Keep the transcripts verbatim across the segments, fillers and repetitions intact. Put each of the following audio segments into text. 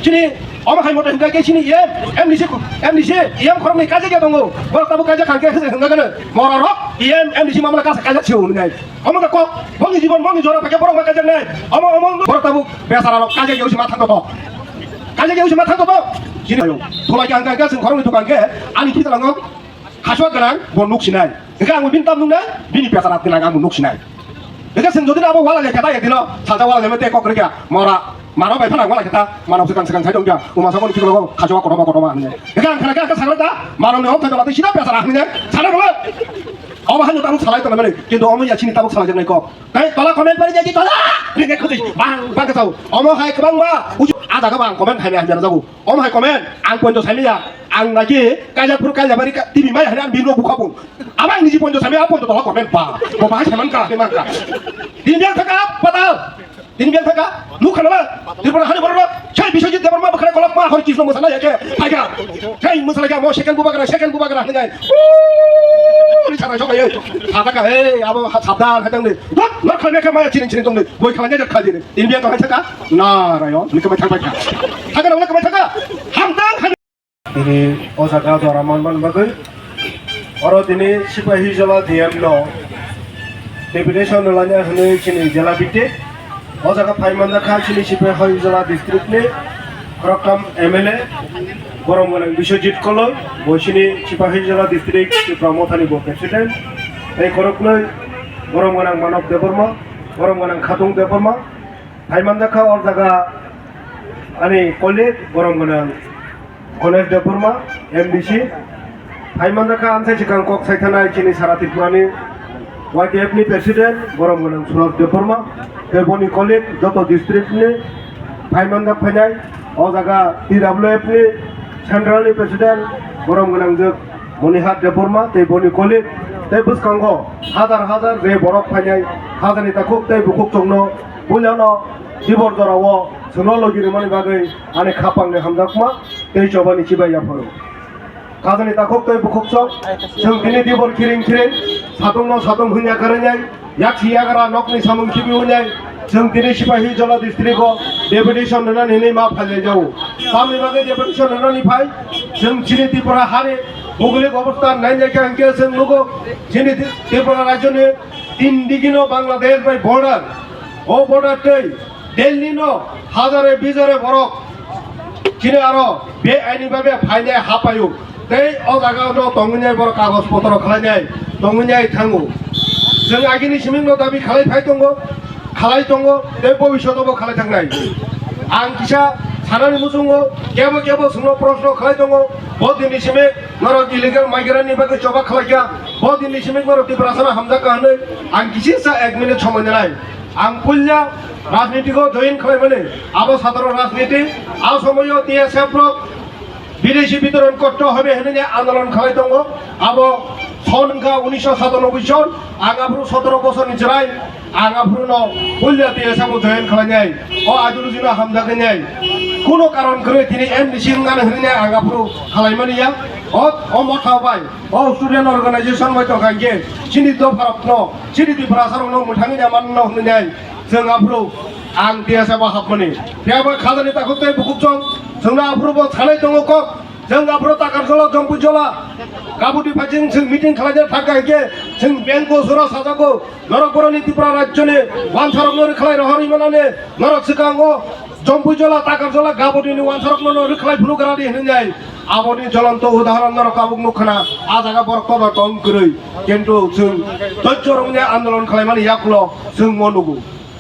Chini omo hai moto hingka ke chini E M, M D C, M D C, E M khoroknwi kaijak ya tongo. Borok tabuk kaijak kha hingke hwnka gano. Mora rok E M, M D C mamla kasa kaijak sio hwnwi nai. Omo ka kok, bongni jibon, bongni jora pake borok ma kaijak nai. Omo, omo, borok tabuk besara rok kaijak ya usi ma thang to. Kaijak ya usi ma thang to. Chini ayo. Thulai ka hingka hingke chwng khoroknwi dukan ke ani khita lango. Khasua gwnang bo nuk sinai. Hingke ang bini tam nuknai, bini pesarat gwnang ang nuk sinai. Hingke chwng jodi abo wala lekha ta ekdino, salsa wala lekha te kok rikha, mora, maro bai phano wala lekha ta, mano swkang swkang sai tongkha, uma sakoni kikologo khasua kotorma kotorma hinwi. Hingke ang khana khe ang khe sakla ta, mano ni hok thai tongla tei sida pesara hinwi, sana bole. Obo hanu tabuk salai tongmani, kintu omo ya chini tabuk salai jaknai kok. Tei tola comment pari jaidi tola. Ringe khuti bang bang kachau. Omo hai kwbangma uju ada ka bang comment hai hai jago. Omo hai comment ang poito saimiya. Ang naki kaila phuru kaila bari ka T V mai hai ang bino bukha bung. Abang niji poito saimiya poito tola comment ba. Bo bahai saman ka hai mangka. Din biang thaka patal. Din biang thaka. Nukha na ba. Tripura hani borok. Sai Biswajit Debbarma bwkhra kolok ma hor Krishna mosana yake. Phaiga. Sai mosana ya mo second bubagra second bubagra hinai. Ni sana sok ai. Thaka ka he abo sabdan hai tang ni. Dot nor khalme ka maya chini chini tong ni. Boi khalanya jak khajini. India to hai thaka? Narayon, ni kamai thangbai kha. Thaka na kamai thaka? Hamtang han. Tini o jaga jora manman bagwi. Oro tini Sipahijola D M no deputation rwlanya hwnwi chini jela bitte. O jaga phai manjakha chini Sipahijola district ni khoroktham M L A, borom gwnang Biswajit Koloi, bo chini Sipahijola district Tipra Mothani bo president. Tei khoroknwi borom gwnang Manob Debbarma, borom gwnang Khatung Debbarma. Phai manjakha o jaga ani colleague borom gwnang Ganesh Debbarma, M D C. Phai manjakha amsai swkang kok saithanai chini sara Tripurani Y T F ni president borom gwnang Suraj Debbarma, tei boni colleague joto district ni phai manjak phainai o jaga T W F ni central ni president borom gwnang jwk Monihar Debbarma tei boni colleague tei bwskango hajar hajar je borok phainai hajani takhuk tei bukhuk chwngno Puilano dibor jorao chwngno logi rwmani bagwi ani khapangni hamjakma tei chobani chibai yapharo. Khajani takhuk tei bukhuksong chwng tini dibor khiring khiring satungno satung hwnya karwnai, yaksi yagra nokni samung khibi hwnai chwng tini Sipahijola district-o deputation rwnani hinwi ma phailai jao. Tamni bagwi deputation rwnani phai chwng chini Tripura hani buglik obostha nainai khe hwnkhe chwng nugo chini Tripura rajyoni tin digino Bangladesh bai border. O border tei Delhi no hajare bijare borok chini aro be aini babe phainai hapayo. Tei o jaga no tongwinai borok kagoj potro khlainai tongwinai thango. Chwng agini siming no dabi khalai phai tongo, khalai tongo, tei bobishoto bo khalai thangnai. Ang kisa sanani muchungo kebo kebo chwngno proshno khalai tongo, bo dini siming norok illegal migrant ni bagwi choba khlaikha, bo dini siming norok Tiprasano hamjakha hwnwi ang kisisa ek minute somoi nanai. Ang puila rajnitiko join khlaimani, abo satro rajniti, a somoyo T S F rok bidesi bitoron korte hobe hinwi andolon khlai tongo, abo son wngkha unisho satanoboi son, ang aphuru sotoro bosorni chwrai, ang aphuruno puila T S F o join khlainai, o ideology no hamjaknai, kuno karon kwrwi tini M D C wngmani hinwi ang aphuru khlaimani ya, o, o motha bai. O student organization bai tongkha hingke chini dopharokno, chini Tiprasarokno mwthangwi namanno hwnwi nai chwng aphuru ang T S F o hapmani. Phiya ba khajani takhuk tei bukhuk chwng chwngno aphuru bo sanai tongo kok. Chwng aphuru Takarjola, Jompuijola, Gabudi phaijing chwng meeting khlaina thangkha hingke chwng bengko sora sajago. Norok boroni Tripura rajyoni wansarokno rwkhlai rohorwi manani norok swkango Jompuijola, Takarjola, Gabudini wansarokno rwkhlai phunukgradi hwnwi nai. Aboni jolonto udahoron norok tabuk nukkhana, a jaga borok kotor tong kwrwi. Kintu chwng dojjo rwngya andolon khlaimani yakulo chwng mo nugo.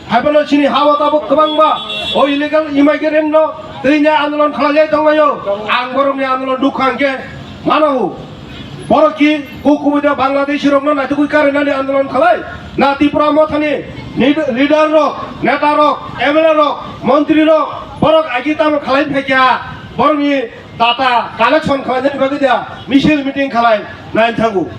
Haiphano chini ha-o tabuk kwbangma o illegal immigrant no twinya andolon khlaijai tonglaio. Ang borokni andolon nukha hwnkhe mano. Borok ki kukubui da Bangladeshi rokno naitugui karinani andolon khalai? Na Tripura mothani nid-, leader rok, neta rok, M L A rok, montri rok, borok agi tamo khalai phaikya? Borokni data collection khlainani bagwi da misil meeting khalai nai thango.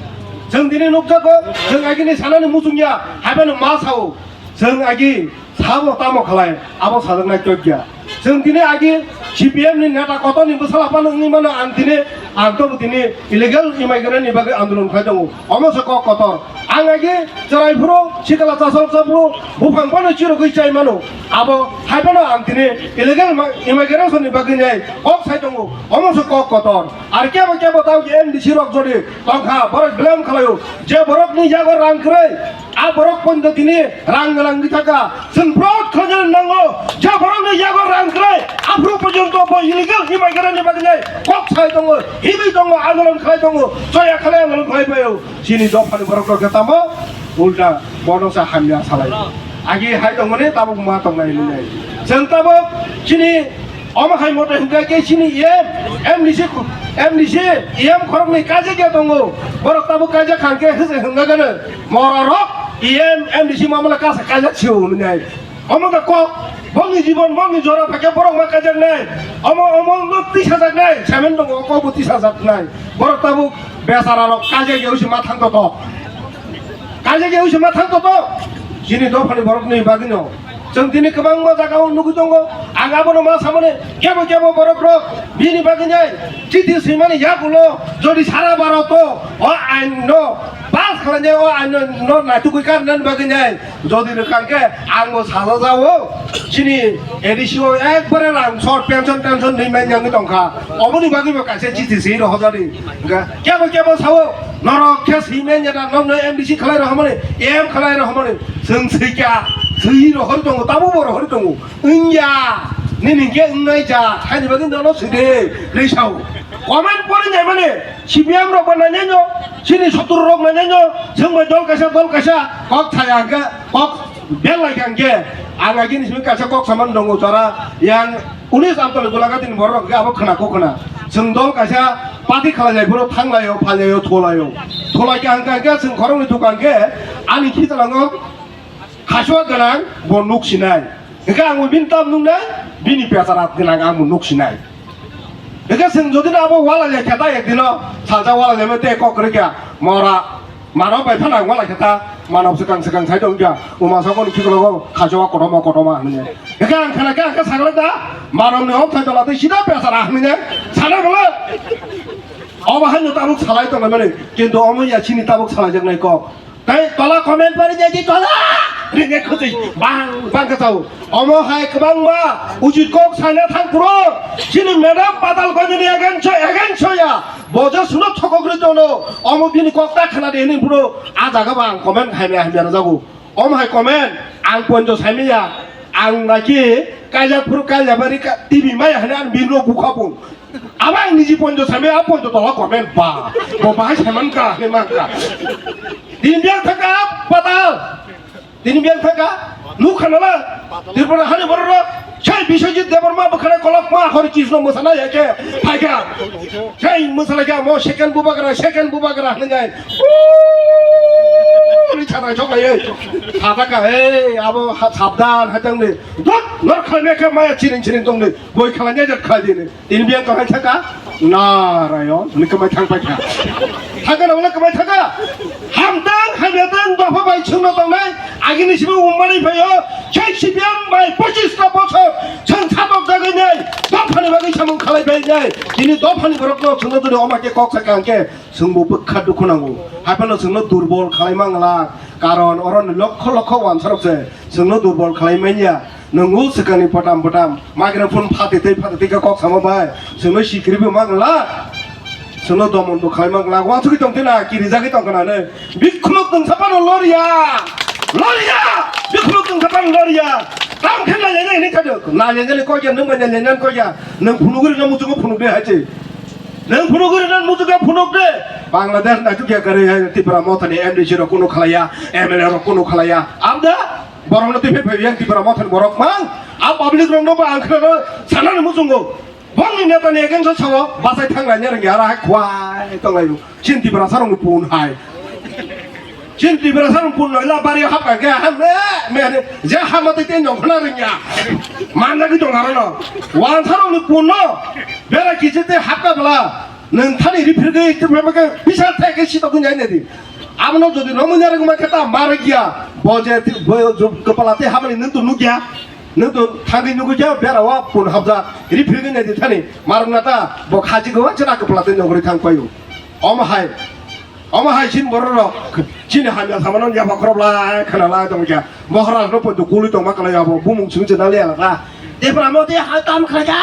Chwng tini nukjago, chwng agini sanani muchungya, haibano ma sao. Chwng agi sabo tamo khalai, abo sajaknai tokya. Chwng tini agi C P M ni neta kotorni bwsala phano wngwi mano ang tini Ang tobo tini illegal immigrant ni bagwi andolon khlai tongo. Omo se kok kotor. Ang agi chwrai phuru sikla chasok chapru buphang phano chirogwi chai mano. Abo hai phano ang tini illegal ma-, immigration ni bagwi nai kok sai tongo. Omo se kok kotor. Ar kebo kebo tao ki M D C rok jodi tongkha borok blame khlaio. Je borok ni yago rang kwrwi, a borok pondo tini rang rang di thaka. Chwng proud khojol nango. Je borok ni yago rang kwrwi, aphuru porjonto bo illegal immigrant ni bagwi nai kok sai tongo, himwi tongo, andolon khlai tongo, choya khlai andolon khlai paio. Chini dophani borok rok khe tamo ulta bono sa hamya salai. Agi hai tongmani tabuk ma tongnai hinwi nai. Chwng tabuk chini omo hai mote hwnkha khe chini E M, M D C, M D C, E M khoroknwi kaijak ya tongo. Borok tabuk kaijak kha hwnkhe hwse hwnkha gano. Mora rok E M, M D C mamala kasa kaijak sio hinwi nai. Omo da kok, bongni jibon, bongni jora phakhe borok ma kajaknai. Omo, omo no tisajaknai, saimani tongo, kok bo tisajaknai. Borok tabuk besara rok kajak yausi ma thang toto. Kajak yausi ma thang toto. Chini dophani borok ni bagwi no. Chwng tini kwbangma jaga o nugwi tongo. Ang abono ma samani, kebo kebo borok rok bini bagwi nai. Chiti swimani yagulo, jodi sara Bharat o, o ain no pass khlainai, o ain no, no naitugwi karnani bagwi nai. Jodi rwkha khe ang bo sajajao, chini A D C o ekbare rang sor pension tension ri man yang tongkha. Oboni bagwi bo kaisa chiti si rohojani. Kebo kebo sao, norok khe si man ya da, nokno M D C khlai rohomani, M khlai rohomani. Chwng swikha, swi rohor tongo, tabo bo rohor tongo. Wngya, nini khe wngnai ja, thani bagwi nono swide, ri sao. Comment pori nai mani, C P M rok bo nai nai no, chini sotro rok nai nai no, chwng bai dol kaisa, dol kaisa, kok thaya hwnkhe, kok bel lai kha hwnkhe, ang agini simi kaisa kok saman dongo jora, yang unis Amtali Golaghatini borok rok hwnkhe abo khna kok khna. Chwng dol kaisa party khalai lai phuru thang laio, phai laio, tho laio. Tho lai kha hwnkhe, hwnkhe chwng khoroknwi thukha hwnkhe, ani khichalango khasua gwnang bo nuk sinai. Hwnkhe ang bo bini tam nuknai, bini pecharat gwnang ang bo nuk sinai. Hwnkhe chwng jodi no abo walai lai khe ta ekdino, salsa walai lai tei kok kwrwi kha, mora, mano bai phano ang walai khe ta, mano swkang swkang sai tong kha, uma sokoni khikologo khasua kotorma kotorma hinwi. Hwnkhe ang khna khe ang khe sakla da, mano ni hok sai tola tei sida pechara hinwi sanai bole. Obo haino tabuk salai tongmani, kintu omo ya chini tabuk salaijaknai kok. Tei tola comment pori jai di tola. Ringe khutui bang bang khe sao. Omo hai kwbangma ujit kok sana thang phuru. Chini madam Patal Ganj ni against against ya. Bojo suno thokok ri tono. Omo bini kok ta khna de ni phuru. A jaga bang comment hai me hai me jago. Omo hai comment ang ponjo sai me ya. Ang naki kaijak phuru kaijak bari ka T V mai hani ang bini rok bukha pung. Abo ang niji ponjo sami, a ponjo tola comment ba. Bo bahai saiman ka, hwnwi man ka. Tini biyang thaka, Patal. Tini biyang thaka, nukha nala. Tripura hani borok rok. Sai Biswajit Debbarma bwkhana kolokma hori chisno mwsana ya khe. Phaikha. Sai mwsana khe mo second bubagra, second bubagra hwnwi nai. Uuu, ni chadai chok lai, ei. Sadaka, ei, abo ha-, sabdan, hatang ni. Dot, nor khalme khe maya chiring chiring tong ni. Boi khalanya jat khalai dini. Tini biyang kahai thaka Narayon, hwnwi kwmai thang paikha. Thangka na wala kwmai thaka. Hamtang, hamyatang, dopha bai chwngno tongnai. Agini simi ummani phaio, chai sibiyang bai pochis ta bochor, chwng satok jagwi nai, dophani bagwi samung khalai bai nai. Tini dophani borokno chwngno duni oma khe kok sakha hwnkhe, chwngbo bwkha dukhu nango. Haphano chwngno durbol khalai mangla, karon oroni lokho lokho wansarok se. Chwngno durbol khlai manya, nwng o swkangni potam potam, microphone phatwi tei phatwi tei khe kok samo bai, chwngno sikiri bo ma glak, chwngno domon bo khlai ma glak, wansugwi tong twi na, kirijagwi tong khna nw, bikhuluk nwng saphano loriya, loriya, bikhuluk nwng saphano loriya, tamo khe nai nai nai hinwi khado, nai nai nai kok ya, nwng bai nai nai nai kok ya, nwng phunugwi rwna muchungo phunuk de hai se, nwng phunugwi rwna muchungo phunuk de, Bangladesh naituk ya kwrwi hai Tipra Mothani M D C rok kunu khlaiya, M L A rok kunu khlaiya, amda. Borokno twi phai phai yang Tipra Mothani borok mang. A public rokno bo ang khna sanani muchungo. Bongni neta ni against o sao bachai thang laina rwngya ara hai khwai tong laio. Chin Tiprasa rokni pun hai. Chin Tiprasa rokni pun nokla bari hap ka khe ha me me je ha ma tei tei nong khna rwngya. Manjagwi tong aro no. Wansa rokni pun no bera kichi tei hap ka bla. Nwng thani riphrigwi tei phai ma khe bisa thai khe sitokgwi nai nai di. Abono jodi romwi narwkma khe ta ma rwkya, bo je ti-, bo je kwpala tei habani nwng to nukya. Nwng to thangwi nugwi khe bera o pun habjak. Ri phirgwi nai di thani. Marok nata bo khaji go chana kwpla tei nogori thang paio. Omo hai. Omo hai sin borok rok. Chini hamya samano yaba khorok lai khana lai tong kya. Maharaj no pun to kului tong ma kala yabo. Bumung sung chana le ala ta. Debra mo te ha tam khala kya.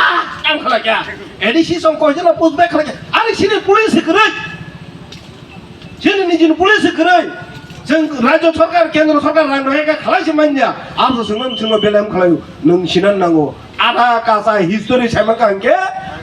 Tam khala kya. A D C song ko jela push back khala kya. Ani sini police kwrwi. Chini nijini police kwrwi. Chwng rajyo sarkar, kendro sarkar rang rwkhe kha khalai se manya. Abo chwngno, chwngno belem khlaio. Nwng sinan nango. Ada kasa history saimaka hwnkhe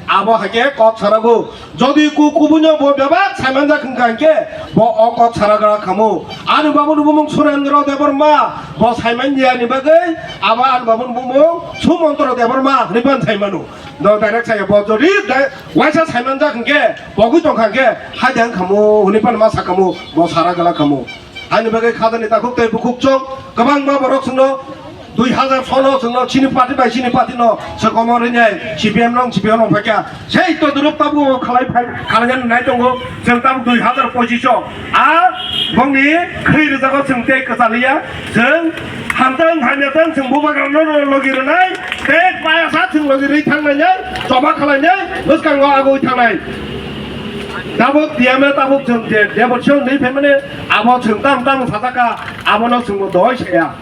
abo hakhe kok sarago. Jodi ku kubuino bo bebak saimanjak hwnkha hwnkhe bo o kok saragra khamo. Ani babuni bumung Surendra Debbarma bo saimanya ni bagwi abo ani babuni bumung Sumontro Debbarma hwnwi ban saimano. No direct saya bo jodi dai-, waisa saimanjak hwnkhe, pogwi tongkha hwnkhe, haida wng khamu, hwnwi phano ma sa khamu, bo sara gala khamu. Haini bagwi khajani takhuk tei bukhuk chwng kwbangma borok chwngno dui hazar solo chwngno chini party bai chini party no swkang rwnai C P M rok C P M rok phaikha. Sei todrup tabuk khalai phai, khalai nai tongo, chwng tabuk dui hazar pochish o. A bongni khwi rwjago chwng tei kwchaliya, chwng hamtang hamyatang chwng bubagrano logi rwnai, tei payasa chwng logi rwi thangnai nai, choba khalai nai, bwskango agoi thangnai. Tabuk tiyame tabuk chwng je debot chwng nwi phaimani, abo chwng tam tam sajaka, abono chwngbo doi saya.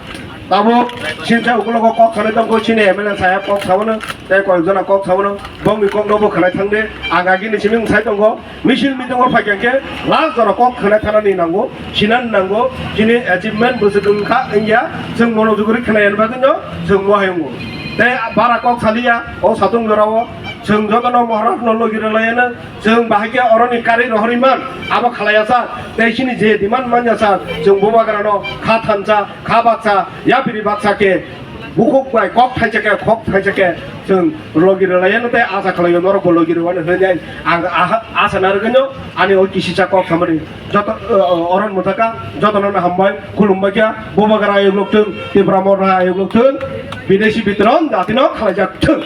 Tabuk sinsa ukulogo kok sanai tongkho, chini M L A saheb kok sabono, tei koyekjona kok sabono, bongni kokno bo khlai thangdi, ang agini simi wngsai tongo. Misil meeting o phaikha khe last jora kok khwnai thanani nango, sinan nango, chini achievement bwswk wngkha wngya, chwng monojuguri khwnai ani bagwino chwng mohai wngo. Tei bara kok saliya o satung jorao chwng jotono Maharaj no logi rwlayano, chwng bahai khe oroni kari rohorwi man, abo khlaiya sa, tei chini je demand manya sa, chwng bubagrano kha thansa, kha baksa, yapiri baksa khe bukhuk bai kok thaisa khe, khok thaisa khe chwng logi rwlayano tei asa khlaio norokbo logi rwani hwnwi ang aha-, asa narwgwino ani o kisisa kok samani joto, o, o, oron mwthaka jotono hambai khulumbai kha bubagra ayuk lokthwng Tipra Motha ayuk lokthwng bidesi bitron jatino khlaijak thwng.